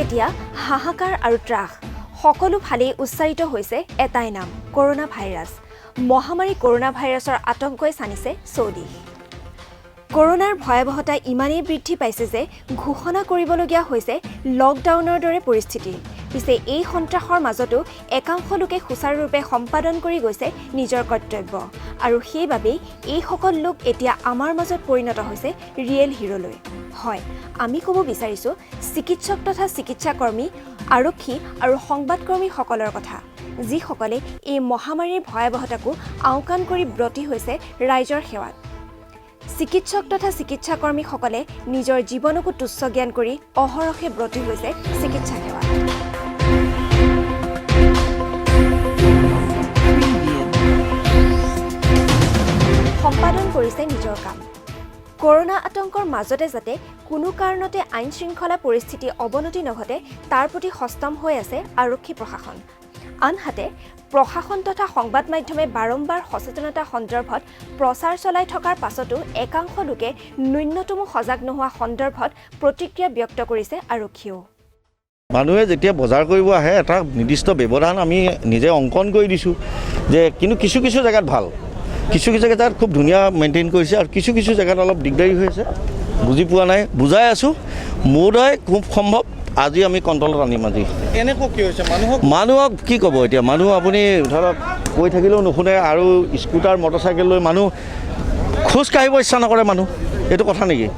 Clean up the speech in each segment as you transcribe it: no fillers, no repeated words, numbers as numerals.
এতিয়া হাহাকাৰ আৰু ত্ৰাস। সকলো ফালেই উচ্চাৰিত হৈছে এটাই নাম, কৰোণা ভাইৰাছ। মহামাৰী কৰোণা ভাইৰাছৰ আতংকই চানিছে চৌদিশ। কৰোণাৰ ভয়াৱহতা ইমানেই বৃদ্ধি পাইছে যে ঘোষণা কৰিবলগীয়া হৈছে লকডাউনৰ দৰে পৰিস্থিতি। পিছে এই সন্ত্ৰাসৰ মাজতো একাংশ লোকে সুচাৰুৰূপে সম্পাদন কৰি গৈছে নিজৰ কৰ্তব্য আৰু সেইবাবেই এইসকল লোক এতিয়া আমাৰ মাজত পৰিণত হৈছে ৰিয়েল হিৰ'লৈ। হয়, আমি ক'ব বিচাৰিছোঁ চিকিৎসক তথা চিকিৎসাকৰ্মী, আৰক্ষী আৰু সংবাদকৰ্মীসকলৰ কথা, যিসকলে এই মহামাৰীৰ ভয়াৱহতাকো আওকাণ কৰি ব্ৰতী হৈছে ৰাইজৰ সেৱাত। চিকিৎসক তথা চিকিৎসাকৰ্মীসকলে নিজৰ জীৱনকো তুচ্ছ জ্ঞান কৰি অহৰহে ব্ৰতী হৈছে চিকিৎসা সেৱাত। সম্পাদন কৰিছে নিজৰ কাম। কৰোণা আতংকৰ মাজতে যাতে কোনো কাৰণতে আইন শৃংখলা পৰিস্থিতি অৱনতি নঘটে, তাৰ প্ৰতি সষ্টম হৈ আছে আৰক্ষী প্ৰশাসন। আনহাতে প্ৰশাসন তথা সংবাদ মাধ্যমে বাৰম্বাৰ সচেতনতা সন্দৰ্ভত প্ৰচাৰ চলাই থকাৰ পাছতো একাংশ লোকে ন্যূনতমো সজাগ নোহোৱা সন্দৰ্ভত প্ৰতিক্ৰিয়া ব্যক্ত কৰিছে আৰক্ষীয়েও। মানুহে যেতিয়া বজাৰ কৰিব আহে, এটা নিৰ্দিষ্ট ব্যৱধান আমি নিজে অংকন কৰি দিছোঁ যে, কিন্তু কিছু কিছু জেগাত ভাল, কিছু কিছু জেগাত খুব ধুনীয়া মেইনটেইন কৰিছে আৰু কিছু কিছু জেগাত অলপ দিগদাৰী হৈ আছে, বুজি পোৱা নাই, বুজাই আছোঁ। বোধহয় খুব সম্ভৱ আজি আমি কণ্ট্ৰলত আনিম আজি। এনেকুৱা কি হৈছে মানুহক? মানুহক কি ক'ব এতিয়া? মানুহ আপুনি ধৰক কৈ থাকিলেও নুশুনে আৰু স্কুটাৰ, মটৰচাইকেল লৈ মানুহ খোজ কাঢ়িব ইচ্ছা নকৰে মানুহ, এইটো কথা নেকি?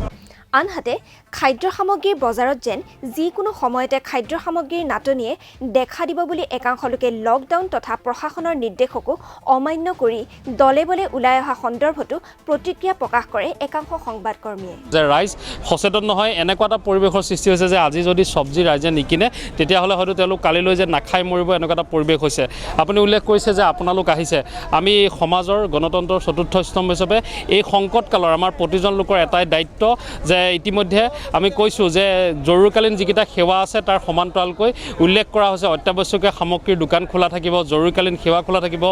আনহাতে খাদ্য সামগ্ৰীৰ বজাৰত যেন যিকোনো সময়তে খাদ্য সামগ্ৰীৰ নাটনিয়ে দেখা দিব বুলি একাংশ লোকে লকডাউন তথা প্ৰশাসনৰ নিৰ্দেশকো অমান্য কৰি দলে বলে ওলাই অহা সন্দৰ্ভতো প্ৰতিক্ৰিয়া প্ৰকাশ কৰে একাংশ সংবাদকৰ্মীয়ে। যে ৰাইজ সচেতন নহয়, এনেকুৱা এটা পৰিৱেশৰ সৃষ্টি হৈছে যে আজি যদি চব্জি ৰাইজে নিকিনে, তেতিয়াহ'লে হয়তো তেওঁলোক কালিলৈ যে নাখাই মৰিব, এনেকুৱা এটা পৰিৱেশ হৈছে। আপুনি উল্লেখ কৰিছে যে আপোনালোক আহিছে। আমি সমাজৰ গণতন্ত্ৰৰ চতুৰ্থ স্তম্ভ হিচাপে এই সংকটকালৰ আমাৰ প্ৰতিজন লোকৰ এটাই দায়িত্ব যে ইতিমধ্যে আমি কৈছোঁ যে জৰুৰীকালীন যিকেইটা সেৱা আছে, তাৰ সমান্তৰালকৈ উল্লেখ কৰা হৈছে অত্যাৱশ্যকীয় সামগ্ৰীৰ দোকান খোলা থাকিব, জৰুৰীকালীন সেৱা খোলা থাকিব।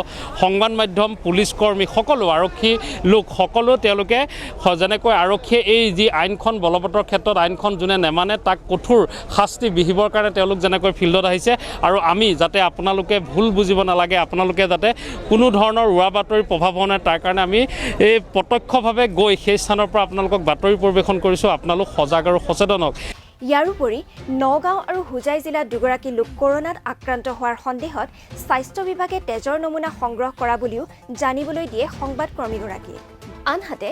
সংবাদ মাধ্যম, পুলিচ কৰ্মী সকলো, আৰক্ষী লোক সকলো তেওঁলোকে যেনেকৈ আৰক্ষীয়ে এই যি আইনখন বলবৎৰ ক্ষেত্ৰত আইনখন যোনে নেমানে তাক কঠোৰ শাস্তি বিহিবৰ কাৰণে তেওঁলোক যেনেকৈ ফিল্ডত আহিছে আৰু আমি যাতে আপোনালোকে ভুল বুজিব নালাগে, আপোনালোকে যাতে কোনো ধৰণৰ উৰা বাতৰিৰ প্ৰভাৱ হোৱা নাই, তাৰ কাৰণে আমি এই প্ৰত্যক্ষভাৱে গৈ সেই স্থানৰ পৰা আপোনালোকক বাতৰি পৰিৱেশন কৰিছোঁ। আপোনালোক সজাগ আৰু সচেতন হওক। ইয়াৰোপৰি নগাঁও আৰু হোজাই জিলাত দুগৰাকী লোক কৰোণাত আক্ৰান্ত হোৱাৰ সন্দেহত স্বাস্থ্য বিভাগে তেজৰ নমুনা সংগ্ৰহ কৰা বুলিও জানিবলৈ দিয়ে সংবাদকৰ্মীগৰাকীয়ে। আনহাতে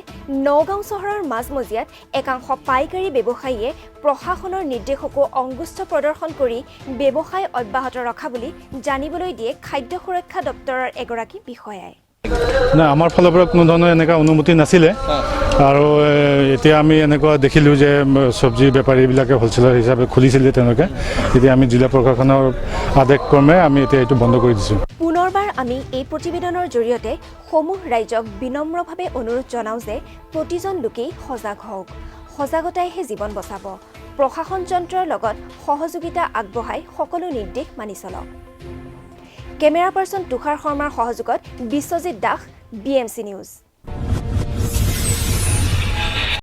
নগাঁও চহৰৰ মাজমজিয়াত একাংশ পাইকাৰী ব্যৱসায়ীয়ে প্ৰশাসনৰ নিৰ্দেশকো অংগুষ্ঠ প্ৰদৰ্শন কৰি ব্যৱসায় অব্যাহত ৰখা বুলি জানিবলৈ দিয়ে খাদ্য সুৰক্ষা দপ্তৰৰ এগৰাকী বিষয়াই। নাই, আমাৰ ফালৰ পৰা কোনো ধৰণৰ এনেকুৱা অনুমতি নাছিলে আৰু এতিয়া আমি এনেকুৱা দেখিলোঁ যে চব্জি বেপাৰীবিলাকে হ'লচেলাৰ হিচাপে খুলিছিলে তেওঁলোকে। এতিয়া আমি জিলা প্ৰশাসনৰ আদেশ ক্ৰমে আমি এতিয়া এইটো বন্ধ কৰি দিছোঁ। পুনৰবাৰ আমি এই প্ৰতিবেদনৰ জৰিয়তে সমূহ ৰাইজক বিনম্ৰভাৱে অনুৰোধ জনাওঁ যে প্ৰতিজন লোকেই সজাগ হওক। সজাগতাইহে জীৱন বচাব। প্ৰশাসন যন্ত্ৰৰ লগত সহযোগিতা আগবঢ়াই সকলো নিৰ্দেশ মানি চলক। কেমেৰা পাৰ্চন তুষাৰ শৰ্মাৰ সহযোগত Biswajit Das, B M C news.